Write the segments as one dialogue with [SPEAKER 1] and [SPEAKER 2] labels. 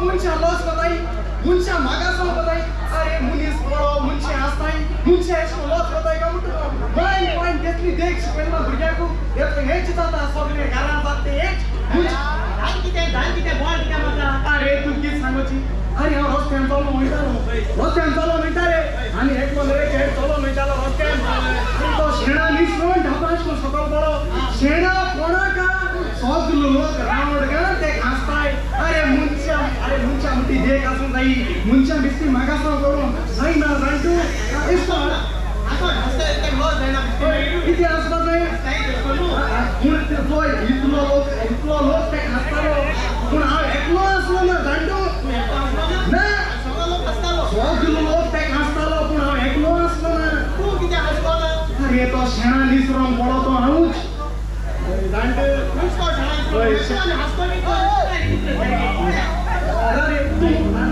[SPEAKER 1] मनशां लस कोताय मनशां मागासो कोताय अरे मनीस बरो मनशां आसताय मनशां अशें लस कोताय काय म्हणटा मायन पायन घेतली देख शिकयना भुरग्यांकू हेच जाता सगळें घरान जाता तें हेच
[SPEAKER 2] कितें जाल कितें बोल कितें म्हाका
[SPEAKER 1] अरे तूं कितें सांगची अरे हांव रस्त्यान चलोन वयतालो रस्त्यान चलोन वयता रे आनी एकलो रे खेळ चलोन वयतालो रस्त्यान आनी तो शेणा निसरून धांवता अशें करून सकयल पडो शेणा कोणाका सगलो लोक रावंड घालून ते हांसताय अरे मनशां अरे मनशां म्हणटी देख आसूंक जायी मनशां बेश्टी मागासो करूंक जायना जाणटू एसो कितें आसपा जाय पूण तो इतलो लोक ते हांसतालो पूण हांव एकलो आसलो ना जाणटू ना सगलो लोक ते हांसतालो पूण हांव एकलो आसलो ना
[SPEAKER 2] तूं कितें हांसलो ना
[SPEAKER 1] अरे तो शेणा निसरोन पडो तो हांवूच जाणटू अरे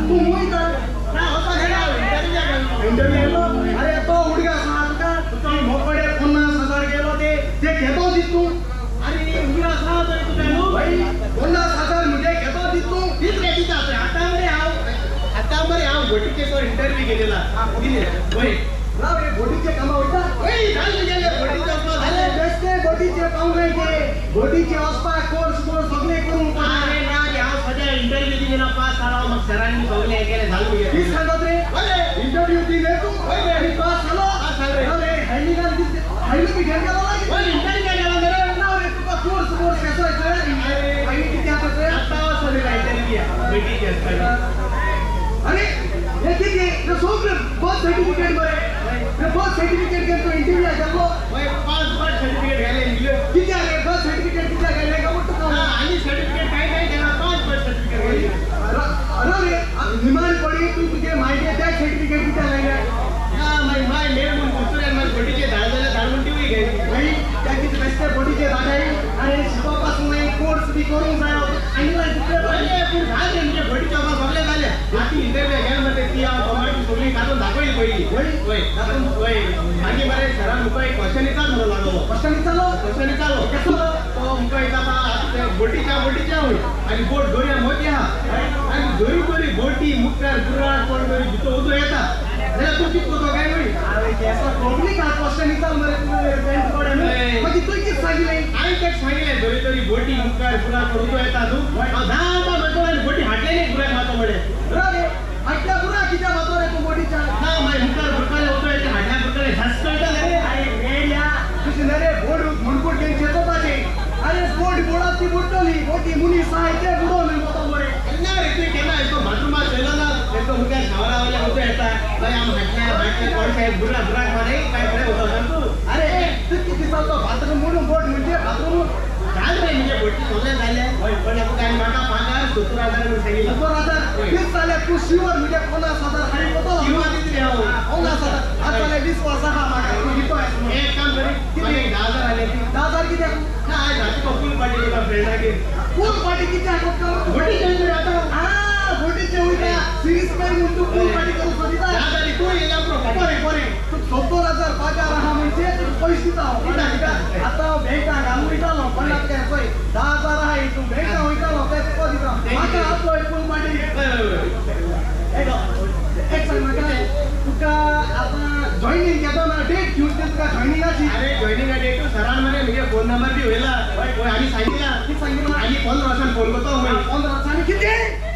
[SPEAKER 1] तूं वयता इंटरव्यू अरे तो हुडगा आसा तुका मोकडे 50,000 गेलो ते ते घेतो दीत तूं
[SPEAKER 2] अरे हुडगा आसा तरी तुका न्हू
[SPEAKER 1] 50,000 म्हणजे घेतो दीत तूं
[SPEAKER 2] दीत रे दिता आतां मरे हांव आतां मरे हांव बोटीचे इंटरव्यू घेतलेला दिले वय
[SPEAKER 1] राव रे बोटीचे कामां वयता
[SPEAKER 2] वय जालें तुगेलें बोटीचे वचपा
[SPEAKER 1] अरे बेश्टे बोटीचे पावंक जाय ते बोटीचे वचपाक कोर्स कोर्स सगळें करूंक
[SPEAKER 2] अरे ना रे हांव सद्या इंटरव्यू दिलेला पास जालो मग सरांनी सगळें हें केलें जालें तुगेलें
[SPEAKER 1] कितें सांगत रे इंटरव्यू दिले तूं आनी पास जालो अरे हॅन्डिगान हॅन्डी बी घेवन गेलो ना
[SPEAKER 2] वय इंटरव्यू गेलो मरे
[SPEAKER 1] ना रे तुका कोर्स कोर्स कसो येतलो मागीर कितें आसा ते
[SPEAKER 2] आतां वचून इंटरव्यू बोटीचे वचपाक
[SPEAKER 1] अरे हे कितें हे सगळें बर्थ सर्टिफिकेट मरे हे बर्थ सर्टिफिकेट घेवन तूं इंटरव्यू गेल्लो
[SPEAKER 2] वय 5 बर्थ सर्टिफिकेट घाले
[SPEAKER 1] कित्याक रे बर्थ सर्टिफिकेट कित्याक घालें काय म्हणटा तुका
[SPEAKER 2] आनी सर्टिफिकेट कांय कांय घेना 5 बर्थ सर्टिफिकेट घाले
[SPEAKER 1] अरे रे निमाण पडी तूं तुगे मायगे त्या सर्टिफिकेट कित्याक लायलें
[SPEAKER 2] ना मागीर माय मेळ म्हूण कुसुऱ्यान मागीर बोटीचे धाड जाल्यार धाड म्हूण तिवूय घाली
[SPEAKER 1] मागीर त्या कितें बेश्टे बोटीचे धाडाय अरे शिकोवपा आसूंक जाय कोर्स बी करूंक जायो आनी
[SPEAKER 2] अरे पूण जालें रे म्हणजे बोटीचे बाबा सगळें जालें आतां इंटरव्यू गेले मरे ती हांव टोमाटो सगळी काडून दाखयली पयलीं वय दाखोवन वय मागीर मरे सरान मुखार एक क्वेश्चन विचार म्हणून लागलो
[SPEAKER 1] क्वेश्चन विचारलो
[SPEAKER 2] क्वेश्चन विचारलो
[SPEAKER 1] कसो
[SPEAKER 2] तो मुखार विचारता बोटीच्या बोटीच्या वय आनी बोट दोरया मोती आहा आनी दोरी दोरी बोटी मुखार बुराक कोण दोरी भितर उदो येता जाल्यार तूं कितें करतो काय वय
[SPEAKER 1] अरे केसो पब्लिक हा क्वेश्चन विचार मरे तुवें बँक कडेन मागीर तुवें कितें सांगिलें
[SPEAKER 2] हांवें ताका सांगिलें दोरी दोरी बोटी मुखार बुराक कोण उदो येता न्हू हांव धांवता म्हणटलो आनी बोटी हाडलेली बुराक मारतो म्हळें
[SPEAKER 1] अरे हाडल्या बुराक कित्याक मारतो रे तूं बोटीच्या
[SPEAKER 2] ना मागीर मुखार बुरकाले उदो येता हाडल्या बुरकाले झास कळटा रे
[SPEAKER 1] अरे मेड्या तुजें न्हय रे बोट मुणकूट घेवन चेतोवपाचें अरे बोट बोडात ती बुडटली बोटी मनीस आहाय ते बुडोवन वता मरे
[SPEAKER 2] ना रे तुवें केन्ना येतो बाथरुमार चोयलो ना येतो मुखार शावरा वयल्यान उदो येता मागीर आमी हाडल्या भाटल्या कोण साहेब बुराक बुराक मारे काय फुडें वता सांग तूं
[SPEAKER 1] अरे तूं कितें दिसता बाथरूम म्हणून बोट म्हणजे बाथरूम
[SPEAKER 2] जालें रे म्हणजे बोटी सगळें जालें पण म्हाका आनी म्हाका पगार 70,000 म्हूण सांगिल्लो
[SPEAKER 1] 70,000 तीस जाल्यार तूं शिवर म्हणजे 50,000 हाडी वतो
[SPEAKER 2] शिवर दितले हांव
[SPEAKER 1] 50,000 आतां जाल्यार 20 वर्सां आहा म्हाका तूं दितो
[SPEAKER 2] एक काम करी कितें 10,000 आले
[SPEAKER 1] 10,000 कित्याक
[SPEAKER 2] ना आयज राती फूल पार्टी करता फ्रेंडागेर
[SPEAKER 1] फूल पार्टी कित्याक
[SPEAKER 2] बोटी चेंज आतां
[SPEAKER 1] आं बोटीचे वयता सिरीज मेन म्हूण तूं फूल पार्टी करूंक सोदिता
[SPEAKER 2] जाली तूं येयला
[SPEAKER 1] बरें बरें तूं 70,000 पगार आहा म्हणजे तुका पयशे दिता हांव आतां हांव बँकाक घालून वयतालो पन्नास काय पळय 10,000 आहाय तूं बँकाक वयतालो ते तुका दिता म्हाका आपलो फूल पार्टी एक सांग म्हाका तुका आतां जॉयनींग घेतो ना डेट ट्यूजडे तुका जॉयनिंगाची
[SPEAKER 2] अरे जॉयनिंगा डेट सरान मरे म्हगे फोन नंबर बी व्हेला वय आनी सांगिला
[SPEAKER 1] कितें सांगिला
[SPEAKER 2] आनी 15 वर्सांनी फोन करता वय
[SPEAKER 1] 15 वर्सांनी कितें